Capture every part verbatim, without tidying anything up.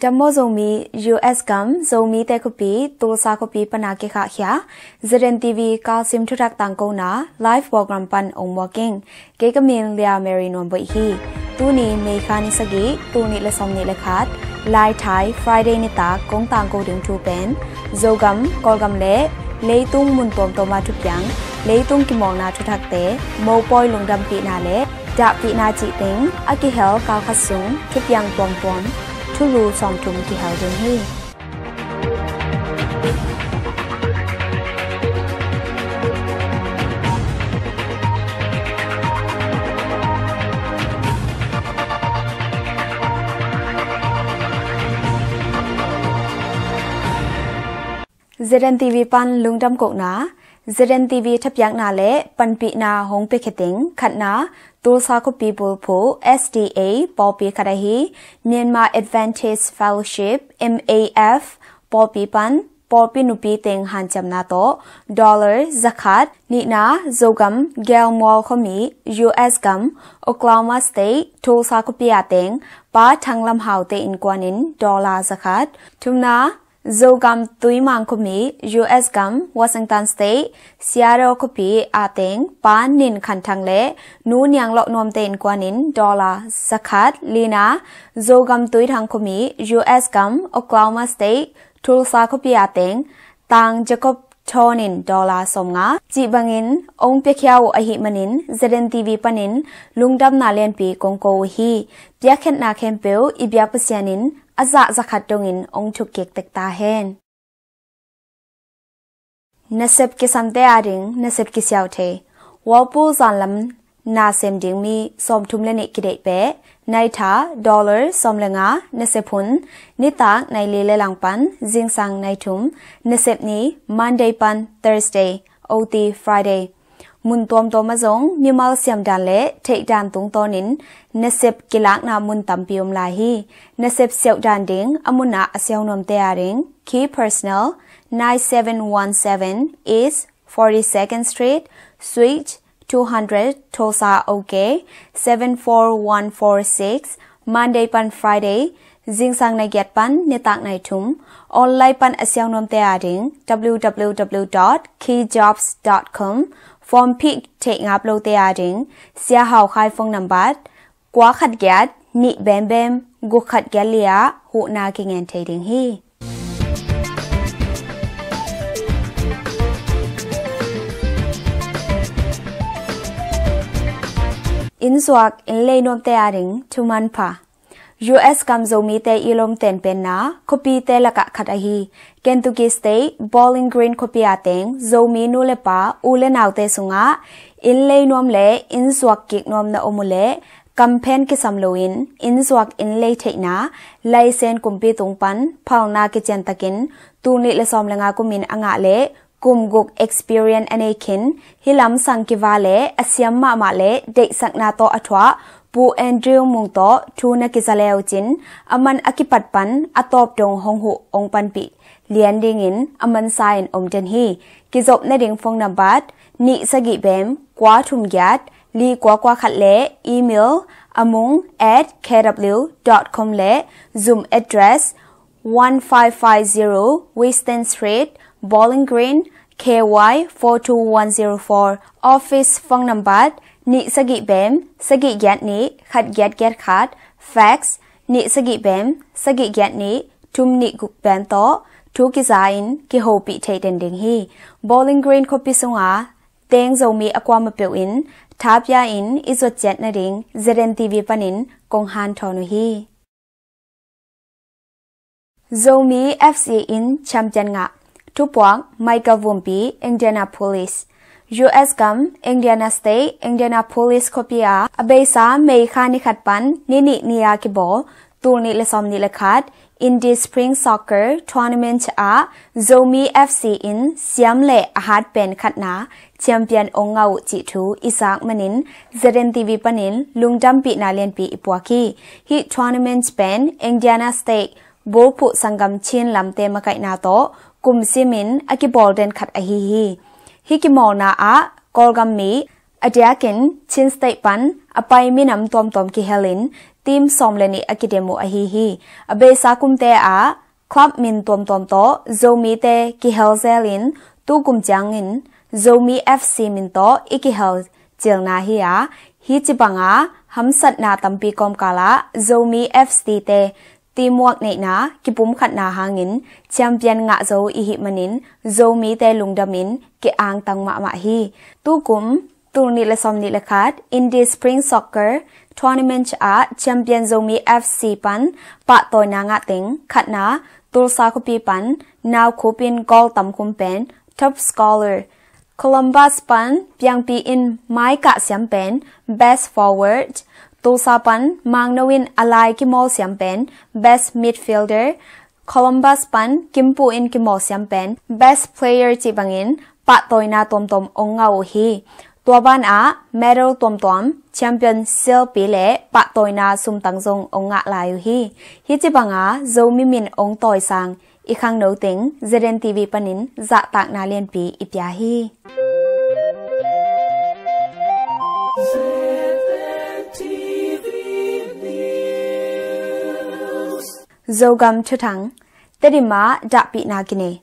Dammaw Zomi, U S gam, Zomite khuapi, Tulsa khuapi pana kikhahkhia, Z N T V kalsim thuthak tangkona live program pan ong muak ing. Kei ka min Lia Mary Nuamboih hi. Tuni May kha ni sagih, tul nih le sawm nih le khat, Laithai Friday nitak kong tangko ding thu pen Zogam, Kawlgam le leitung mun tuamtuama thupiang, leitung kimawlna thuthakte mopawi lungdampihna le dahpihna cih teng a kihel kalkhat sung thupiang tuamtuam thulu sawmthum kihel ding hi. Z N T V pan lungdam kohna, Z N T V thapiakna le panpihna hong pia kheting khatna, Tulsa khuapi bulphuh S D A pawlpi khat ahi Myanmar Adventist Fellowship, M A F, pawlpi pan pawlpi nupi teng hanciamna tawh dollar zakhat, nihna Zogam Gelmual khuami, U S gam, Oklahoma State, Tulsa khuapi a teng Pa Thang Lam Hau te innkuan in dollar zakhat, thumna Zogam Tuimang khuami, U S gam, Washington State, Seattle khuapi a teng Pa Nin Khan Thang le Nu Niang Lawh Nuam te innkuan in dollar zakhat, lina Zogam Tuithang khuami, U S gam, Oklahoma State, Tulsa khuapi a teng Tang Jacob Thon in dollar sawmnga cih bangin ong piakhia uh ahih manin Z N T V panin lungdamna lianpi kong ko uh hi. Piakkhiatna khempeuh i biak Pasian in a zah zakhat dongin ong thukkik tek ta hen. Nasep kisamte ading nasep kisiau thei. Walpole zanlam na sem ding mi sawmthum le nih kideih peh. Naitha dollar sawm le nga, nasep hun nitak nai li le langpan zingsang nai thum, nasep ni Monday pan Thursday, O T Friday. Mun tuamtuam ah zong mimal siamdan le theihdan tungtawnin nasep kilakna mun tampi om lai hi. Nasep siauhdan ding a mun ah a siau nuamte ading key personnel, nine seven one seven East forty-second Street, Suite two hundred, Tulsa, OK, seven four one four six, Monday pan Friday, zingsang nai giat pan nitak nai thum. Online pan a siau nuamte ading W W W dot key jobs dot com. Form phih theih ngap lote ading Sia Hau Khai phone number kua khat giat nih bembem guk khat giat li ah huhna kingen thei ding hi. Innzuak innlei nuamte ading thuman pha. U S gam Zomite i lomten penna khuapite lakah khat ahi Kentucky State Bowling Green khuapi a teng Zomi nu le pa u le naute sungah innlei nuam le innzuak kik nuam na om uh leh kamphen kisam loin innzuak innlei theihna laisen kumpi tung pan phalna kiciantakin tul nih le sawm le nga kumin a ngah leh kum guk experience a nei khin, hih lam sang kiva le a siam mahmah le deihsakna tawh a thuah Pu Andrew Mung tawh thu na kiza le uh cin, a man a kipat pan a tawp dong hong huh hong panpih lian dingin a mansa in om den hi. Kizop nading phone number nih sagih bem kua thum giat li kua kua khat le email amung at K W dot com le Zoom address one five five zero Weston Street, Bowling Green, K Y four two one zero four. Office phone number nih sagih bem sagih giat nih khat giat giat khat, fax nih sagih bem sagih giat nih thum nih guk bem tawh thu kiza in kihopih theih den ding hi. Bowling Green khuapi sunga teng Zomi a kuamah peuh in tha pia in i zuat ciat nading Z N T V panin kong hanthawn uh hi. Zomi F C in champion ngah. Thupuak Michael Vumpi, Indianapolis. U S gam Indiana State, Indianapolis khuapi ah a beisa May kha ni khat pan ni nih ni a kibawl tul nih le sawm nih le khat Indy Spring Soccer Tournament ah Zomi F C in siam le a hat pen khatna champion ong ngah uh cih thu i zak manin Z N T V panin lungdampihna lianpi i puak hi. Hih tournament pen Indiana State bulphuh sanggam Chin lamte makaihna tawh kum simin a kibawl den khat ahi hi. Hih kimawlna ah Kawlgam mi a diakin Chin State pan a pai minam tuamtuam kihelin team sawm le nih a kidem uh ahi hi. A beisa kumte ah club min tuamtuam tawh Zomite kihel zelin tukum ciangin Zomi F C min tawh i kihel cilna hi a, hi cibanga hamsatna tampi kawmkalah Zomi F C te teamwork neihna kipumkhatna hangin champion ngah zo i hih manin Zomite lungdamin ki-angtang mahmah hi. Tukum tul nih le sawm nih le khat Indie Spring Soccer Tournament ah champion Zomi F C pan pahtawina ngah teng khatna Tulsa khuapi pan naukhup in goal tamkhum pen top scorer, Columbus pan Piangpi in maikah siam pen best forward, Tulsa pan Mangno in a lai kimawl siam pen best midfielder, Columbus pan Kimpu in kimawl siam pen best player cih bangin pahtawina tuamtuam ong ngah uh hi. Tua banah medal tuamtuam champion silpi le pahtawina sumtang zong ong ngah lai uh hi. Hi cibanga Zomi min ong tawisang i khangno teng Z N T V panin zahtakna lianpi i pia hi. Zogam thuthang. Tedim ah dahpihna kinei.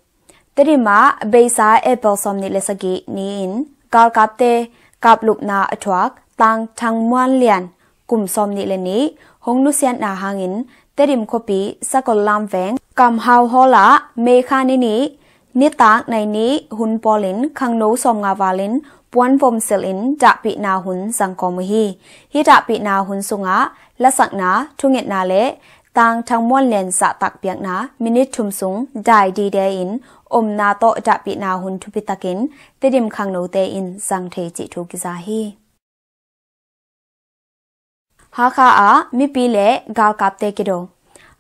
Tedim ah beisa April sawm nih le sagih ni-in galkapte kaplupna a thuak Tang Thang Muan Lian kum sawm nih le nih hong nusiatna hangin Tedim khuapi Sakol Lamveng Kam Hau Hall ah May kha ni nih nitak nai nih hun pawlin khangno sawmnga valin puanvom silhin dahpihna hun zangkawm uh hi. Hi dahpihna hun sungah lasakna, thungetna le Tang Thang Muan Lian zahtak piakna minit thum sung dai dide in omna tawh dahpihna hun thupitakin Tedim khangnote in zang thei cih thu kiza hi. Hakha ah mipi le galkapte kido.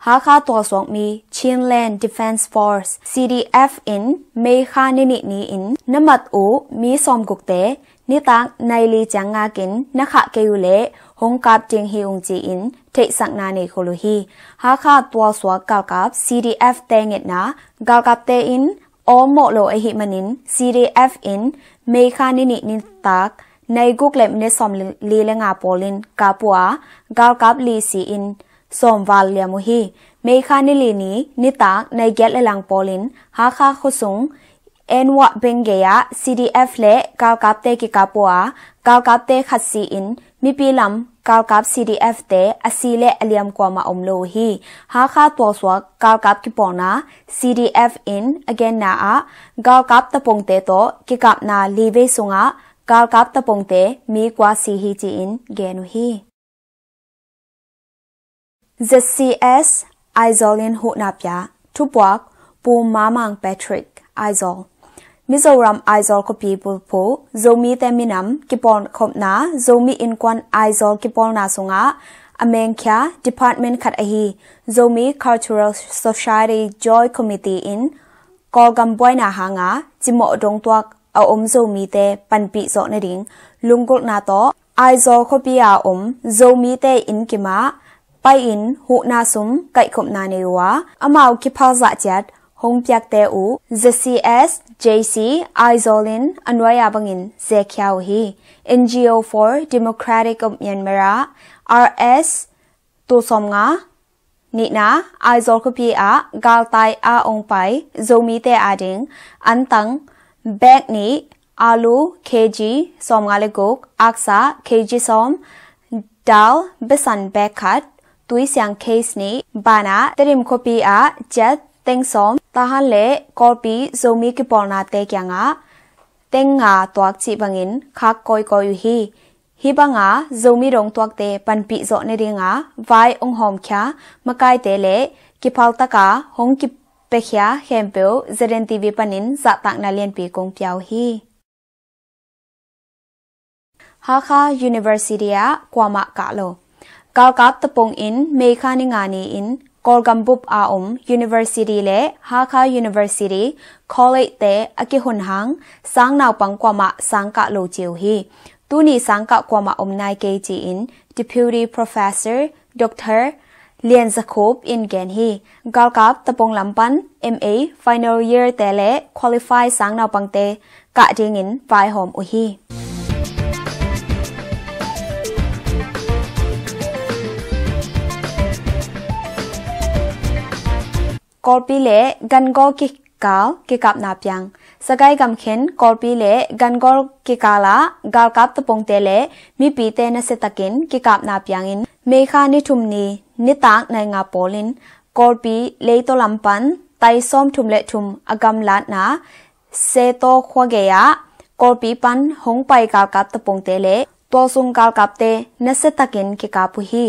Hakha tualsuakmi Chinland Defence Force, C D F in May kha ni nih ni-in na mat uh mi sawmgukte nitak nai li ciang ngakin na khah kei uh leh hong kap ding hi ung ci-in theihsakna nei khol uh hi. Hakha tualsuak galkap C D F te ngetna, galkapte in awlmawh lo ahih manin C D F in May kha ni nih nitak nai guk le minit sawm li le nga pawlin kap uh a, galkap li si-in sawm val liam uh hi. May kha ni li ni nitak nai giat le lang pawlin Hakha khuasung Enwah beng gei ah C D F le galkapte kikap uh a, galkapte khat si-in mipi lam galkap C D F te a si le a liam kuamah om lo uh hi. Hakha tualsuak galkap kipawlna C D F in a genna ah galkap tapongte tawh kikapna li vei sungah galkap tapongte mi kua si hi ci-in gen uh hi. Z C S Aizawl in huhna pia. Thupuak Pu Mamang Patrick, Aizawl. Mizoram Aizawl khuapi bulphuh Zomite minam kipawlkhopna Zomi Innkuan Aizawl kipawlna sungah a mengkhia department khat ahi Zomi Cultural Society Joint Committee in Kawlgam buaina hanga cimawh dongtuak a om Zomite panpih zawh nading lunggulhna tawh Aizawl khuapi a om Zomite inn kimah pai-in huhna sum kaihkhopna nei uh a, amau kiphal zah ciat hong piakte uh Z C S J C Aizawl in a nuai-a bangin zekhia uh hi. N G O for Democratic of Myanmar ah R S tul sawmnga nihna Aizawl khuapi ah galtai a ong pai Zomite ading antang bag nih, alu K G sawmnga le guk, aksa K G sawm, dal besan bag khat, tuisiang case nih, banah Tedim khuapi ah ciat teng sawm, Tahan le Kawlpi Zomi kipawlnate kiangah teng nga tuak cih bangin khak kawikawi uh hi. Hih banga Zomi dongtuakte panpih zawh nadinga vai ong hawmkhia makaite le kiphaltaka hong kipiakhia khempeuh Z N T V panin zahtakna lianpi kong pia uh hi. Hakha University ah kuamah kah lo. Galkap tapong in May kha ni nga ni-in Kawlgam bup a om University le Hakha University College te a kihun hang sang naupang kuamah sang kah lo ci uh hi. Tuni sang kah kuamah om nai kei ci-in Deputy Professor Doctor Lian Za Khup in gen hi. Galkap tapong lam pan M A final year te le qualify sang naupangte kah dingin vaihawm uh hi. Kawlpi le Gangawl kikal kikapna piang. Sagaing gamkhen Kawlpi le Gangawl kikalah galkap tapongte le mipite nasiatakin kikapna piangin May kha ni thum ni nitak nai nga pawlin Kawlpi leitaw lam pan tai sawmthum le thum a gamlatna Seetaw khua gei-ah Kawlpi pan hong pai galkap tapongte le tualsung galkapte nasiatakin kikap uh hi.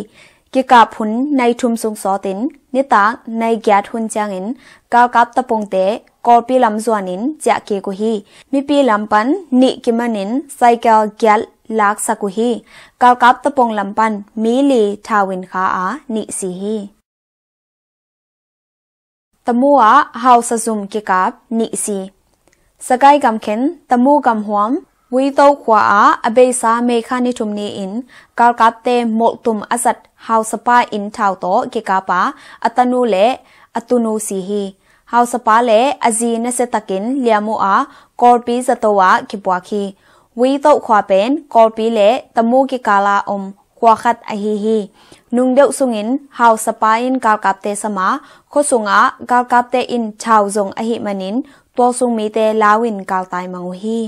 Kikap hun nai thum sung sawtin nitak nai giat hun ciangin galkap tapongte Kawlpi lam zuanin ciah kik uh hi. Mipi lam pan nih kimanin cycle giat laksak uh hi. Galkap tapong lam pan mi li thau in kha a nih si hi. Tamu ah hausa zum kikap nih si. Sagaing gamkhen Tamu gamhuam Vuito khua ah a beisa May kha ni thum ni-in galkapte molhtum a zat hausapa in thau tawh kikap a, a tanu le a tunu si hi. Hausapa le a zi nasiatakin liam uh a, Kawlpi zato ah kipuak hi. Vuito khua pen Kawlpi le Tamu kikala om khua khat ahi hi. Nung deuh sungin hausapa in galkapte sam a, khua sungah galkapte in thau zong ahih manin tualsung mite lau in galtai mang uh hi.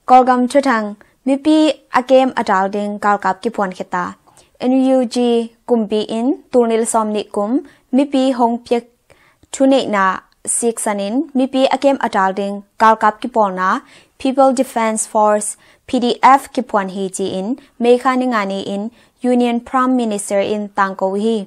Kawlgam thuthang. Mipi a kem a dal ding galkap kiphuan khita. N U G kumpi in tul nih le sawm nih kum mipi hong piak thuneihna siksanin mipi a kem a dal ding galkap kipawlna People Defence Force, P D F, kiphuan hi ci-in May kha ni nga ni-in Union Prime Minister in tangko uh hi.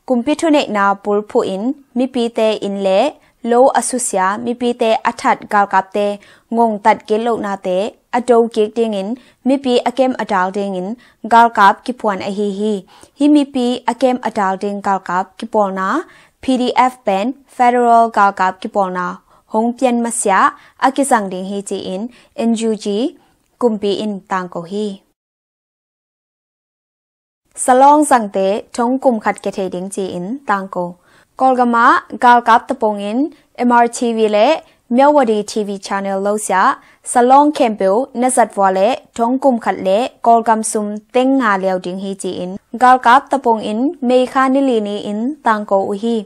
Kumpi thuneihna bulphuh in mipite inn le lo a susia, mipite a that galkapte ngongtat gitlohnate a do kik dingin mipi a kem a dal dingin galkap kiphuan ahi hi. Hih mipi a kem a dal ding galkap kipawlna P D F pen federal galkap kipawlna hong pian masiah a kizang ding hi ci-in N U G kumpi in tangko hi. Salawng zangte thong kum khat kia thei ding ci-in tangko. Kawlgam ah galkap tapongin M R T V le Myawaddy T V channel lo siah Salawng khempeuh na zatvua le thong kum khat le Kawlgam sum teng nga liau ding hi ci-in galkap tapongin May kha ni li ni-in tangko uh hi.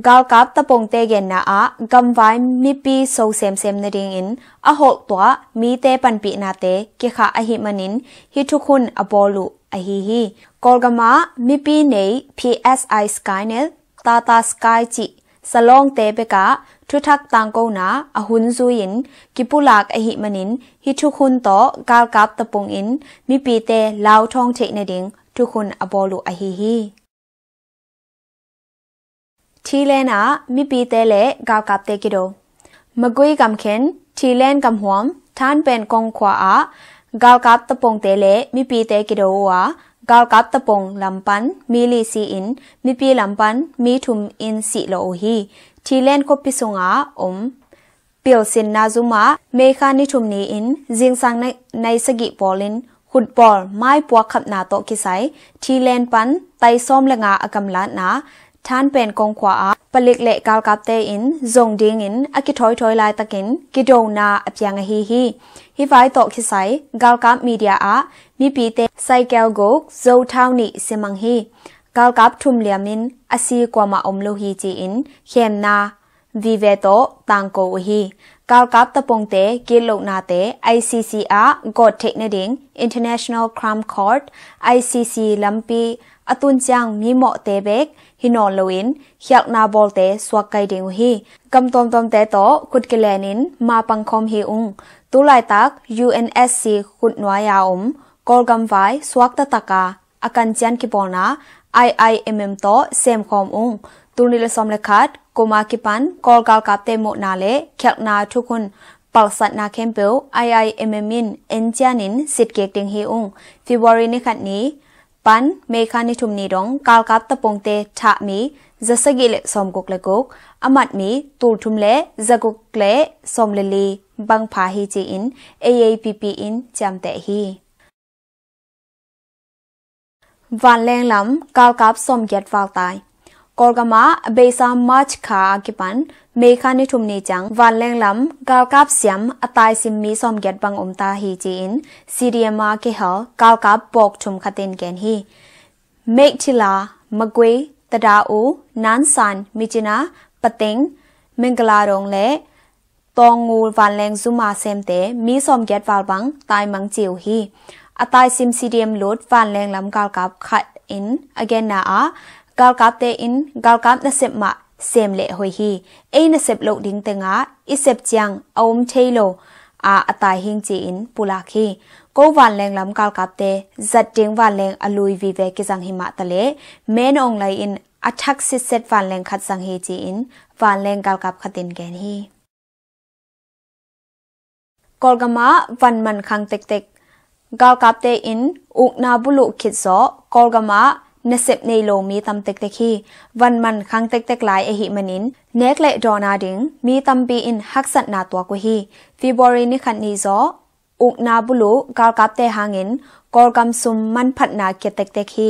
Galkap tapongte genna ah gamvai mipi so semsem nadingin a holh tuah mite panpihnate kikhah ahih manin hih thukhun a bawl uh ahi hi. Kawlgam ah mipi nei P S I Skynet, Tata Sky cih Salawngte bekah thuthak tangkona a hun zui-in kipulak ahih manin hih thukhun tawh galkap tapongin mipite lauthawng theih nading thukhun a bawl uh ahi hi. Thilen ah mipite le galkapte kido. Magui gamkhen Thilen gamhuam Thanpen kong khua ah galkap tapongte le mipite kido uh a, galkap tapong lam pan mi li si-in mipi lam pan mi thum in sih lawh uh hi. Thilen khuapi sungah om pilsinna zum ah May kha ni thum ni-in zingsang nai, nai sagih pawlin khutbawl maipuak khapna tawh kisai Thilen pan tai sawm le nga a gamlatna Thanpen kong khua ah palik le galkapte in zong dingin a kithawi thawi laitakin kidona a piang ahi hi. Hih vai tawh kisai galkap media ah mipite cycle guk zo thau nih simang hi. Galkap thum liamin a si kuamah om lo hi ci-in khemna vive tawh tangko uh hi. Galkap tapongte gitlohnate I C C ah gawt theih nading International Crime Court, I C C lampi a tun ciang mimawhte bek hi nawn loin khialhna bawlte suak kai ding uh hi. Gam tuamtuamte tawh khut kilenin ma pangkhawm hi ung. Tulaitak U N S C khutnuai a om Kawlgam vai suak taktak a a kancian kipawlna I I M M tawh semkhawm ung. Tul nih le sawm le khat kum a kipan Kawl galkapte muhna le khialhna thukhun palsatna khempeuh I I M M in encianin sitkik ding hi ung. February ni khat ni pan May kha ni thum ni dong galkap tapongte thah mi za sagih le sawm guk le guk, a mat mi tul thum le za guk le sawm le li bang pha hi ci-in A A P P in ciamteh hi. Vanleng lam galkap sawmgiat valtai. Kawlgam ah a beisa March kha a kipan May kha ni thum ni ciang vanleng lam galkap siam a taisim mi sawmgiat bang om ta hi ci-in C D M a kihel galkap bawk thum khat in gen hi. Meihtila, Magway, Tadau, Nansan, Myitkyina, Pateng, Mangala Dong le Taunggyi vanleng zum a semte mi sawmgiat val bang taimang ci uh hi. A taisim C D M lut vanleng lam galkap khat in a genna ah, galkapte in galkap nasep mah sem leh hoih hi. Ei nasep loh ding tengah i sep ciang a om thei lo a a tai hing ci-in pulak hi. Ko vanleng lam galkapte zat ding vanleng a lui vive kizang hi mah taleh, men ong lai in a thak sitset vanleng khat zang hi ci-in vanleng galkap khat in gen hi. Kawlgam ah van man khang tektek. Galkapte in ukna buluh khit zawh Kawlgam ah nasep nei lo mi tam tektek hi. Van man khang tektek lai ahih manin nek le dawna ding mi tampi in haksatna tuak uh hi. February ni khat ni zawh ukna buluh galkapte hangin Kawlgam sum manphatna kia tektek hi.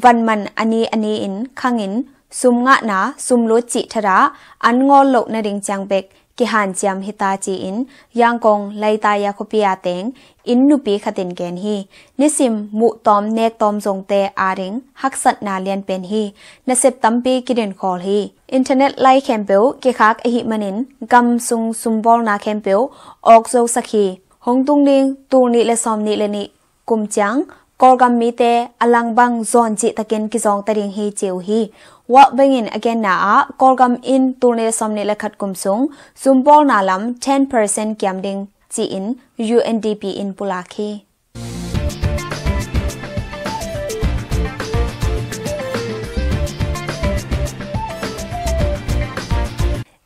Van man a ni a ni in khangin sum ngahna, sum lut cih thadah an ngawl loh nading ciang bek kihanciam hi ta ci-in Yangon Laitaya khuapi a teng inn nupi khat in gen hi. Nisim muhtawm nektawm zongte ading haksatna lianpen hi. Nasep tampi kidin khawl hi. Internet lai khempeuh kikhak ahih manin gam sung sumbawlna khempeuh awk zosak hi. Hong tung ding tul nih le sawm nih le nih kum ciang Kawlgam mite a lang bang zawn cihtakin kizawngta ding hi ci uh hi. World Bank in a genna ah Kawlgam in tul nih le sawm nih le khat kum sung sumbawlna lam ten percent kiam ding ci-in U N D P in pulak hi.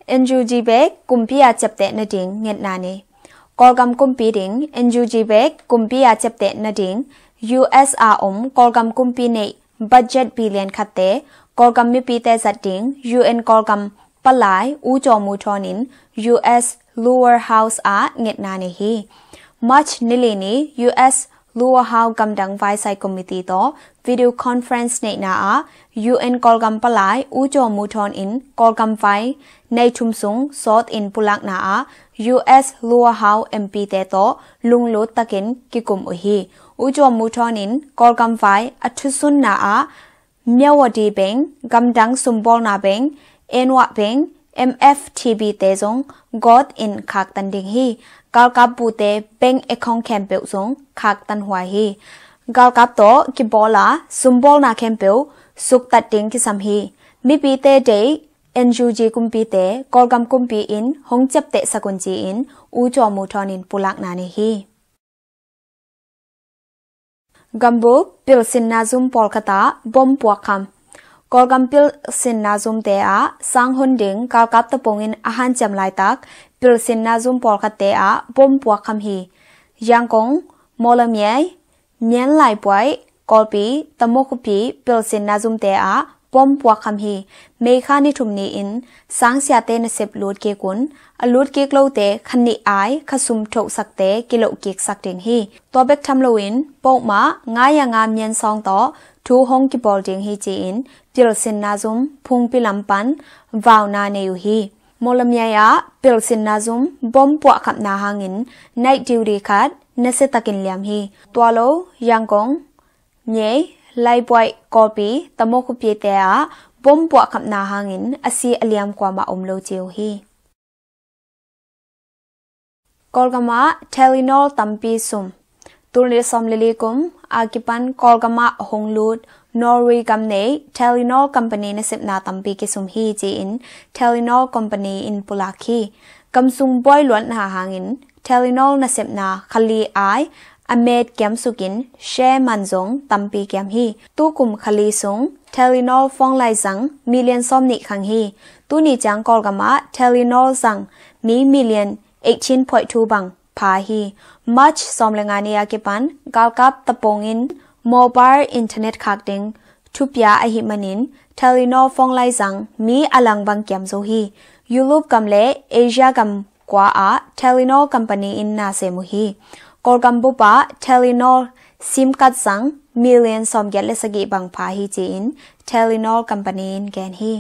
N U G bek kumpi a ciapteh nading ngetna nei. Kawlgam kumpi ding N U G bek kumpi a ciapteh nading U S a om Kawlgam kumpi neih budget billion khatte Kawlgam mipite zat ding U N Kawlgam palai U Kyaw Moe Thawn in U S Lower House ah ngetna nei hi. March ni li ni U S Lower House gamdang vaisai committee tawh video conference neihna ah U N Kawlgam palai U Kyaw Moe Thawn in Kawlgam vai nai thum sung sawt in pulakna ah U S Lower House M P te tawh lunglut takin kikum uh hi. U Kyaw Moe Thawn in Kawlgam vai a thusunna ah Myawaddy Bank, gamdang sumbawlna bank, Enwa Bank, M F T B te zong gawt in khaktan ding hi. Galkap bute bank account khempeuh zong khaktan huai hi. Galkap tawh kibawl a sumbawlna khempeuh suktat ding kisam hi. Mipite deih N U G kumpite Kawlgam kumpi in hong ciaptehsak un ci-in U Kyaw Moe Thawn in pulakna nei hi. Gambuk pilsinna zum pawlkhat ah bom puakkham. Kawlgam pilsinna zumte ah sang hun ding galkap tapung in a hanciam laitak pilsinna zum pawlkhatte ah bom puakkham hi. Yangon, Mawlamyine, Myen Lai Buaih, Kawlpi, Tamukhupi pilsinna zumte ah bom puakkham hi. May kha ni thum ni-in sangsiate nasep lut kik un. A lut kik lote kha nih ai kha sum thohsakte kiloh kiksak ding hi. Tua bek tham loin pokmah ngai a nga Myen Sawng tawh thu hong kibawl ding hi ci-in pilsinna zum Phungpi lam pan vauna nei uh hi. Mawlamyine ah pilsinna zum bom puahkhamna hangin night duty khat nasia takin liam hi. Tua lo Yangon, Myen Lai Buaih, Kawlpi, Tamukhupite ah bom puahkhamna hangin a si a liam kuamah om lo ci uh hi. Kawlgam ah Telenor tampi sum. Tul nih sawm le li kum a kipan Kawlgam ah hong lut Norway gam nei Telenor company nasepna tampi kisum hi ci-in Telenor company in pulak hi. Gam sung buai luatna hangin Telenor nasepna kha li ai a met kiamsukin share man zong tampi kiam hi. Tukum kha li sung Telenor phone line zang million sawm nih khang hi. Tuni ciang Kawlgam ah Telenor zang mi million eighteen point two bang pha hi. March sawm le nga ni a kipan galkap tapung in mobile internet khak ding thupia ahih manin Telenor phone line zang mi a lang bang kiam zo hi. Europe gam le Asia gam kua ah Telenor company in na sem uh hi. Kawlgam bup ah Telenor sim kat sang million sawmgiat le sagih bang pha hi ci-in Telenor company in gen hi.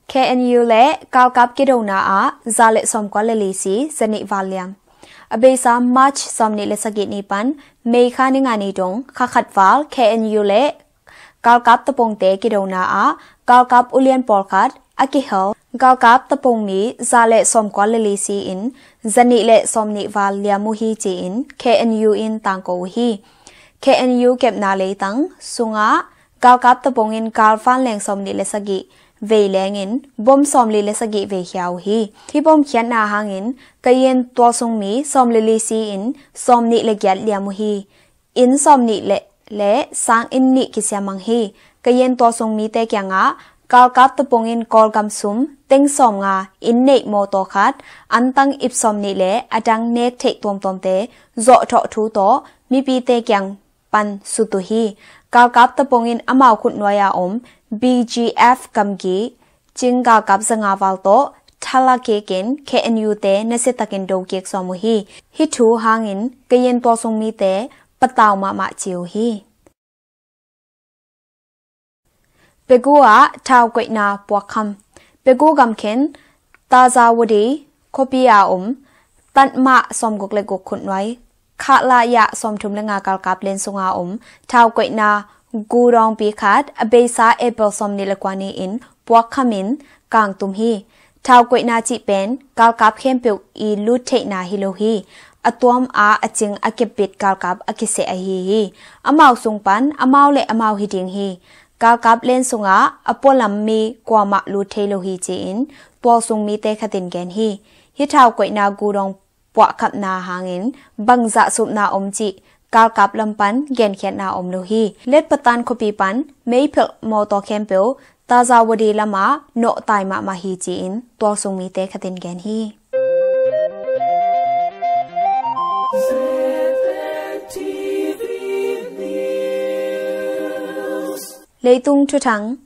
K N U le galkap kidona ah za le sawmkua le li si, zanih val liam. A beisa March sawmnih le sagih ni pan May kha ni nga ni dong kha khat val K N U le galkap tapongte kidona ah galkap ulian pawlkhat a kihel galkap tapong mi za le sawmkua le li si-in zanih le sawmnih val liam uh hi ci-in K N U in tangko uh hi. K N U kepna leitang sungah galkap tapong in galvan leng sawmnih le sagih vei lengin bom sawmli le sagih vei khia uh hi. Hih bom khiatna hangin kayin tualsung mi sawmli li si-in sawmnih le giat liam uh hi. Inn sawmnih le, le sang inn nih kisiamang hi. Kayin tualsung mite kiangah galkap tapong in Kawlgam sum teng sawmnga, inn neih mawtaw khat, antang ip sawmnih le a dang nek theih tuamtuamte zawhthawh thu tawh mipite kiang pan sut uh hi. Galkap tapong in amau khutnuai a om B G F gamgi cing galkap zanga val tawh thala kik in K N U te nasiatakin do kik sawm uh hi. Hih thu hangin kayin tualsung mite patau mahmah ci uh hi. Pegu ah thau koihna puakkham. Pegu gamkhen Tazawadi khuapi a om Tatmah sawmguk le guk khutnuai Khalah Yah sawmthum le nga galkap len sunga om thau koihna gudawngpi khat a beisa April sawmnih le kua ni-in puakkham in kangtum hi. Thau koihna cih pen galkap khempeuh i lut theihna hi lo hi. A tuam a a cing a kepbit galkap a kiseh ahi hi. Amau sung pan amau le amau hi ding hi. Galkap len sungah a pualam mi kuamah lut thei lo hi ci-in tualsung mite khatin gen hi. Hih thau koihna gudawng puahkhamna hangin bangzah supna om cih galkap lam pan genkhiatna om lo hi. Letpatan khuapi pan meiphelh mawtaw khempeuh Tazawadi lamah nawhtai mahmah hi ci-in tualsung mite khatin gen hi. Leitung thuthang.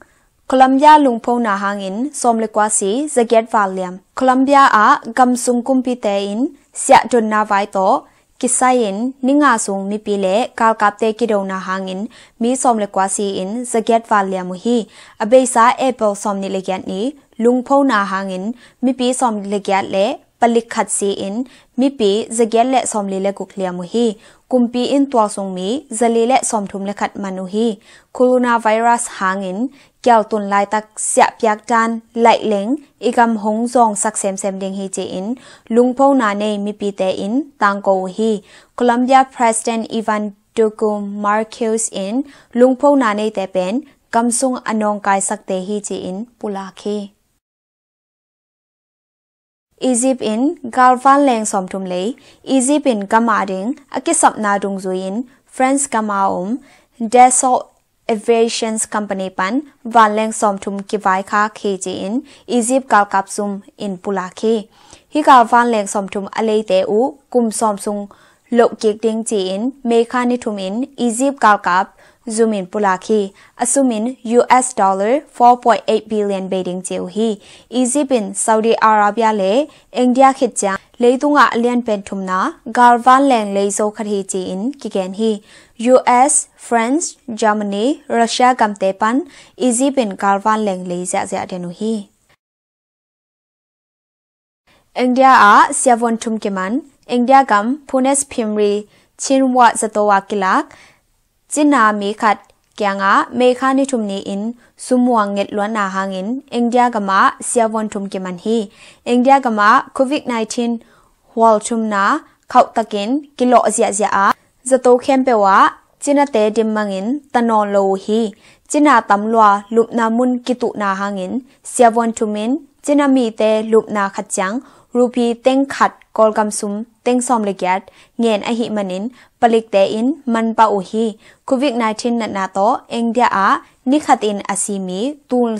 Colombia lungphona hangin sawm le kua si, zagiat val liam. Colombia ah gamsung kumpite in siahdonna vai tawh kisai-in ni nga sung mipi le galkapte kidona hangin mi sawm le kua si-in zagiat val liam uh hi. A beisa April sawmnih le giat ni lungphona hangin mipi sawm le giat le palik khat si-in mipi zagiat le sawmli le guk liam uh hi. Kumpi in tualsung mi zali le sawmthum le khat man uh hi. Coronavirus hangin kialtun laitak siahpiak dan laihleng i gam hong zawngsak semsem ding hi ci-in lungphona nei mipite in tangko uh hi. Colombia President Ivan Duque Marquez in lungphona neite pen gamsung a nawngkaisakte hi ci-in pulak hi. Egypt in galvan leng sawmthum lei. Egypt in gam a ding a kisapna dungzui in France gam a om Dassault Aviation Company pan vanleng sawmthum kivaikhak hi ci-in Egypt galkap zum in pulak hi. Hih galvan leng sawmthum a leite uh kum sawm sung loh kik ding ci-in May kha ni thum in Egypt galkap zum in pulak hi. A sum in U S dollar four point eight billion bei ding ci uh hi. Egypt in Saudi Arabia le India khit ciang leitungah a lianpen thumna galvan leng leizo khat hi ci-in kigen hi. U S, France, Germany, Russia gamte pan Egypt in galvan leng lei ziahziah den uh hi. India ah siavuan thum kiman. India gam Pune Phimri Chindwat zato a kilak cina mi khat kiangah May kha ni thum ni-in sumuang ngetluatna hangin India gam ah siavuan thum kiman hi. India gam ah Covid nineteen hual thumna khauhtakin kilawh ziahziah a zato khempeuh ah cinate dimmangin ta nawn lo uh hi. Cina tam lua lupna mun kituhna hangin siavuan thum in cina mite lupna khat ciang rupee teng khat Kawlgam sum teng sawm le giat ngen ahih manin palikte in manpah uh hi. Covid nineteen natna tawh India ah ni khat in a si mi tul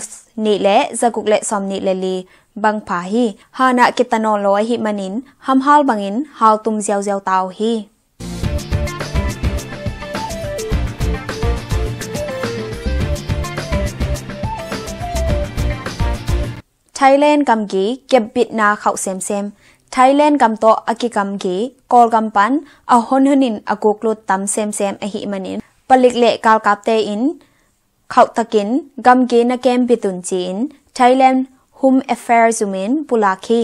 nih le zaguk le sawmnih le li bang pha hi. Hanah kita nawn lo ahih manin hamhal bangin haltum ziauziau ta uh hi. Thailand gamgi kepbitna khauh semsem. Thailand gam tawh a kigamgi Kawlgam pan a honhonin a guklut tam semsem ahih manin palik le galkapte in khauhtakin gamgi na kem bit un ci-in Thailand Home Affairs um in pulak hi.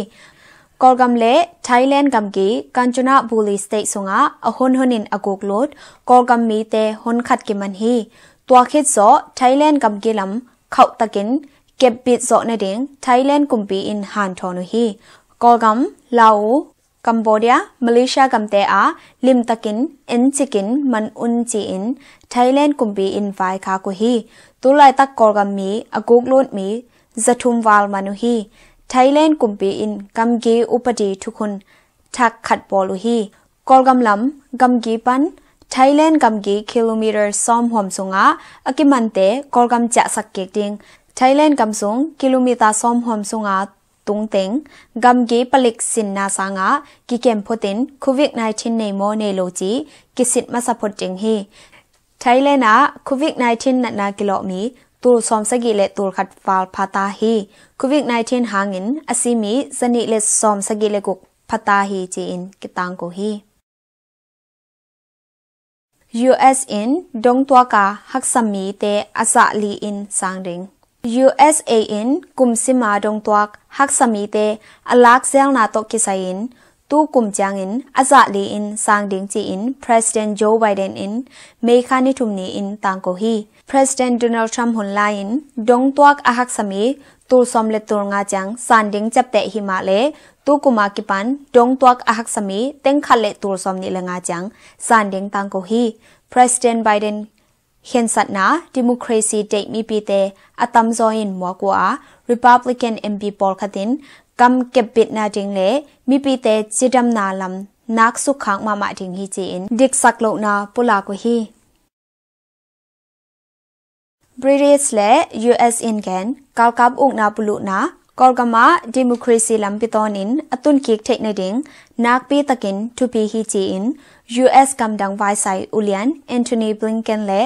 Kawlgam le Thailand gamgi Kanchanaburi State sungah a honhonin a guklut Kawlgam mite honkhat kiman hi. Tua khit zawh Thailand gamgi lam khauhtakin kepbit zawh nading Thailand kumpi in hanthawn uh hi. Kawlgam, Lao, Cambodia, Malaysia gamte ah limtakin encikin man un ci-in Thailand kumpi in vaikhak uh hi. Tulaitak Kawlgam mi a guklut mi zathum val man uh hi. Thailand kumpi in gamgi upadi thukhun thak khat bawl uh hi. Kawlgam lam gamgi pan Thailand gamgi kilometer sawmhuam sungah a kimante Kawlgam ciahsak kik ding. Thailand gam sung kilometer sawmhuam sunga tungteng gamgi palik sinna sangah kikem photin Covid nineteen nei maw nei lo ci kisit masa phot ding hi. Thailand ah Covid nineteen natna kilawhmi tul sawmsagih le tul khat val phata hi. Covid nineteen hangin a simi zanih le sawmsagih le guk phata hi ci-in kitangko hi. U S in dongtuaka haksa mite a zah li in sang ding. U S A in kum sima dongtuak haksa mite a lakzelna tawh kisai-in tu kum ciangin a zah li in sang ding ci-in President Joe Biden in May kha ni thum ni-in tangko hi. President Donald Trump hun lai-in dongtuak a haksa mi tul sawm le tul nga ciang san ding ciapteh hi mah le tu kum a kipan dongtuak a haksa mi teng khat le tul sawm nih le nga ciang san ding tangko hi. President Biden khensatna democracy deih mipite a tamzaw in muak uh a, Republican M P pawlkhat in gam kepbitna ding le mipite cidamna lam naksuk khak mahmah ding hi ci-in diksak lohna pulak uh hi. British le U S in gen galkap ukna puluhna Kawlgam ah democracy lampi tawnin a tunkik theih nading nakpi takin thupi hi ci-in U S gamdang vaisai ulian Antony Blinken le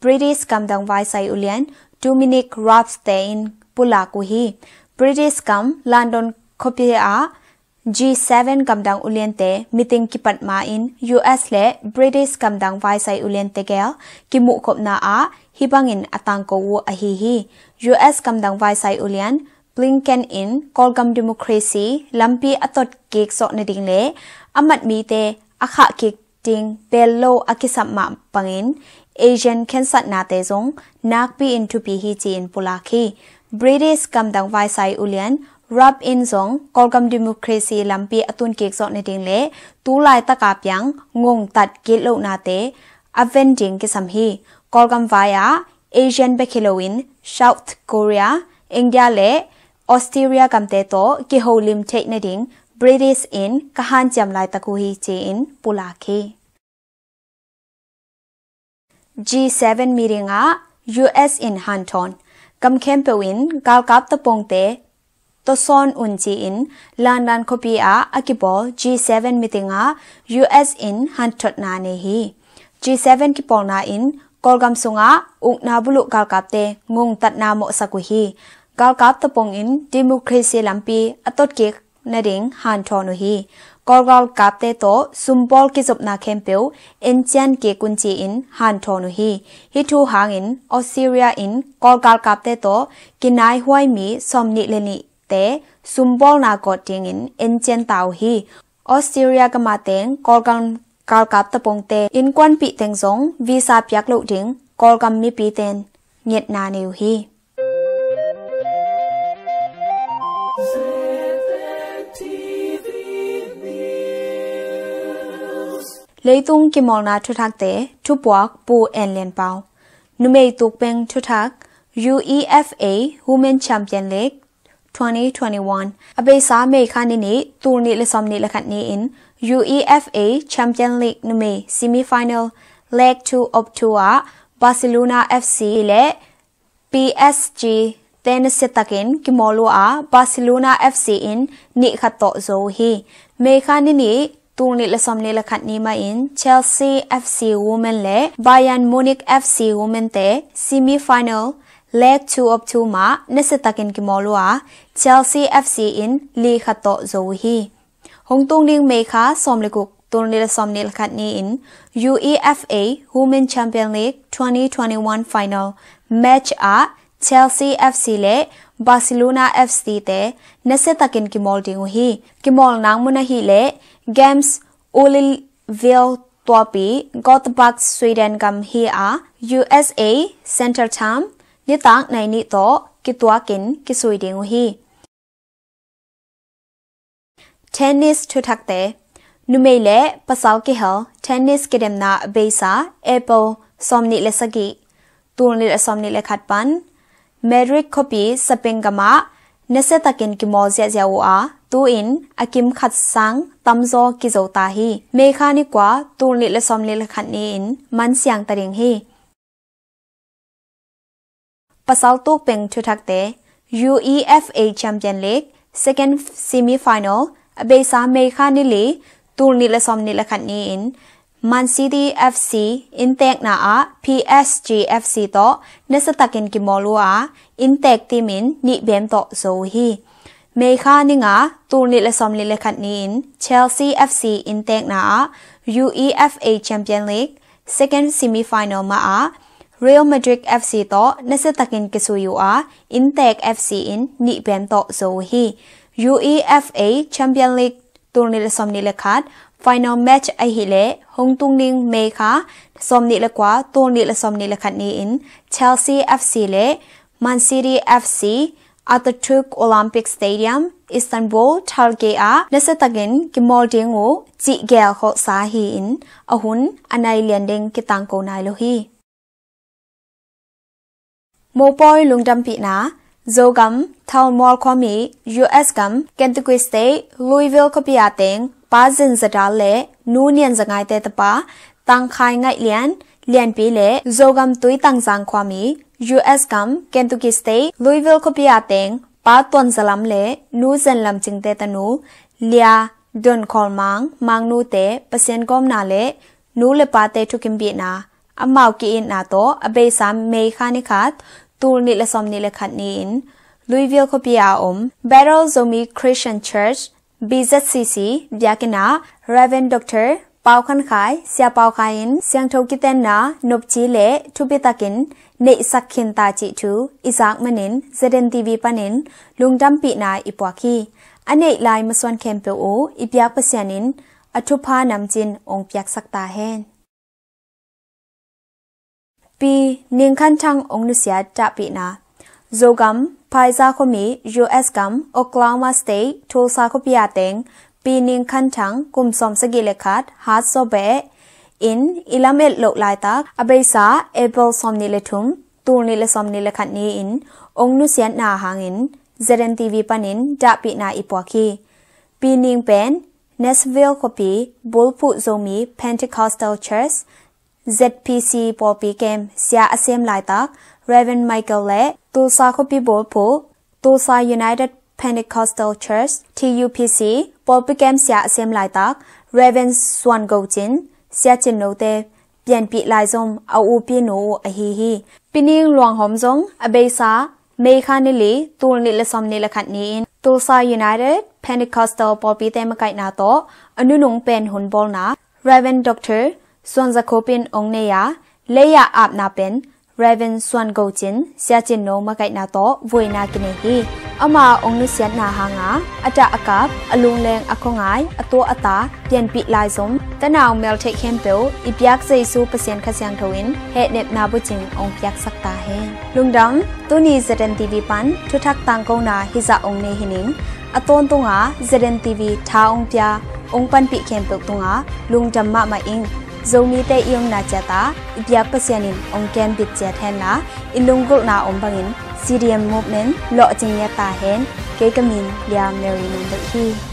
British gamdang vaisai ulian Dominic Raab te in pulak uh hi. British gam London khuapi ah G seven gamdang uliante meeting kipat ma-in U S le British gamdang vaisai uliante gel kimuhkhopna ah hih bangin a tangko uh ahi hi. U S gamdang vaisai ulian Blinken in Kawlgam democracy lampi a tot kik zawh nading le a mat mite a khah kik ding bel lo a kisap mah bangin Asian khensatnate zong nakpi in thupi hi ci-in pulak hi. British gamdang vaisai ulian Raab in zong Kawlgam democracy lampi a tunkik zawh nading le tu laitaka piang ngongtat gitlohnate a ven ding kisam hi. Kawlgam vai-ah Asian bek hi loin South Korea, India le Australia gamte tawh kiholim theih nading British in ka hanciam laitak uh hi ci-in pulak hi. G seven meeting ah U S in hanthawn. Gam khempeuh in galkap tapongte tawsawn un ci-in London khuapi ah a kibawl G seven meeting ah U S in hanthotna nei hi. G seven kipawlna in Kawlgam sungah ukna buluh galkapte ngongtatna mawhsak uh hi. Galkap tapong in democracy lampi a totkik nading hanthawn uh hi. Kawl galkapte tawh sumbawl kizopna khempeuh encian kik un ci-in hanthawn uh hi. Hih thu hangin Australia in Kawl galkapte tawh kinaihuai mi sawmnih le nihte sumbawlna gawt dingin encian ta uh hi. Australia gam a teng Kawl galkap tapongte innkuanpih teng zong visa piak loh ding Kawlgam mipite in ngetna nei uh hi. Leitung kimawlna thuthakte thupuak Pu En Lian Pau. Numei tukpeng thuthak, UEFA Women Champion League twenty twenty-one. A beisa May kha ni nih, tul nih le sawmnih le khat ni-in UEFA Champion League numei semi-final leg two of two ah Barcelona F C le P S G te nasiatakin kimawl uh a, Barcelona F C in nih khat tawh zo uh hi. May kha ni nih, tul nih le sawmnih le khat ni mahin Chelsea F C Women le Bayern Munich F C Women te semi-final leg two of two mah nasiatakin kimawl uh a, Chelsea F C in li khat tawh zo uh hi. Hong tung ding May kha sawm le guk, tul nih le sawm nih le khat ni-in UEFA Women Champion League twenty twenty-one final match ah Chelsea F C le Barcelona F C te nasiatakin kimawl ding uh hi. Kimawl nang mun ahih leh Games Ullevi tuapi Gothenburg, Sweden gam hi a, U S A Central Time nitak nai nih tawh kituakin kisui ding uh hi. Tennis thuthakte. Numei le pasal kihel tennis kidemna a beisa April sawm nih le sagih, tul nih le sawm nih le khat pan Madrid khuapi Spain gamah nasiatakin kimawl ziahziah uh a, tu-in a kim khat sang tamzaw kizo ta hi. May kha ni kua, tul nih le sawm nih le khat ni-in man siang ta ding hi. Pasal tukpeng thuthakte. UEFA Champion League second semi final a beisa May kha ni li, tul nih le sawm nih le khat ni-in Man City F C inntekna ah P S G F C tawh nasiatakin kimawl uh a, inntek team in nih bem tawh zo uh hi. May kha ni nga, tul nih le sawm nih le khat ni-in Chelsea F C inntekna ah UEFA Champion League second semi final mah ah Real Madrid F C tawh nasiatakin kisui uh a, inntek F C in nih bem tawh zo uh hi. UEFA Champion League tul nih le sawm nih le khat final match ahih leh hong tung ding May kha sawm nih le kua, tul nih le sawm nih le khat ni-in Chelsea F C le Man City F C Atatürk Olympic Stadium, Istanbul, Turkey ah nasiatakin kimawl ding uh cih geel khawhsa hi-in, a hun a nai lian ding kitangko nai lo hi. Mopawi lungdampihna. Zogam Thalmual khuami U S gam Kentucky State Louisville khuapi a teng Pa Zin Za Dal le Nu Nian Za Ngaite tapa Tang Khai Ngaih Lian, Lianpi le Zogam Tui Tang Zang khuami U S gam Kentucky State Louisville khuapi a teng Pa Tuan Za Lam le Nu Zen Lam Cingte tanu Lia Don Khawl Mang, Mang Nu te Pasian gawmna le nu le pate thukimpihna, amau ki-itna tawh a beisa May kha ni khat, tul nih le sawm nih le khat ni-in Louisville khuapi a om Battle Zomi Christian Church, B Z C C, biakinn ah Reverend Doctor Pau Khan Khai, Sia Pau Khai in siangtho kitenna nopci le thupitakin neihsak khin ta cih thu i zak manin Z N T V panin lungdampihna i puak hi. A neih lai masuan khempeuh uh i biak Pasian in a thupha namcin ong piaksak ta hen. Pi Ning Khan Thang ong nusiat dahpihna. Zogam Phaiza khuami U S gam Oklahoma State Tulsa khuapi a teng Pi Ning Khan Thang kum sawm sagih le khat, hat zawbeh in i lamet loh laitak a beisa April sawm nih le thum, tul nih le sawm nih le khat ni-in ong nusiatna hangin Z N T V panin dahpihna i puak hi. Pi Ning pen Nashville khuapi bulphuh Zomi Pentecostal Church, Z P C pawlpi kem sia a sem laitak Reverend Michael le Tulsa khuapi bulphuh Tulsa United Pentecostal Church, T U P C pawlpi kem sia a sem laitak Reverend Suan Go Cin, Sia Cin Note pianpih laizom a upi nu uh ahi hi. Pi Ning luanghawm zong a beisa May kha ni li, tul nih le sawm nih le khat ni-in Tulsa United Pentecostal pawlpite makaihna tawh a nunung pen hunbawlna Reverend Doctor Suan Za Khup in ong nei a, lei-ah apna pen Reverend Suan Go Cin, Sia Cin No makaihna tawh vuina kinei hi. Ama ong nusiatna hanga a dah a kap, a lungleng a khuangai, a tuah a ta pianpih laizom, tanau meltheih khempeuh i biak Jesu Pasian Kha Siangtho in hehnepna bucing ong piaksak ta hen. Lungdam. Tuni Z N T V pan thuthak tangkona hizah ong nei hi ning. A tawntunga Z N T V tha ong pia, ong panpih khempeuh tunga lungdam mahmah ing. Zomite i omna ciata i biak Pasian in ong kembit ciat henla, i lunggulhna om bangin C D M movement lawhcing ngiat ta hen. Kei ka min Lia Mary Nong Deih hi.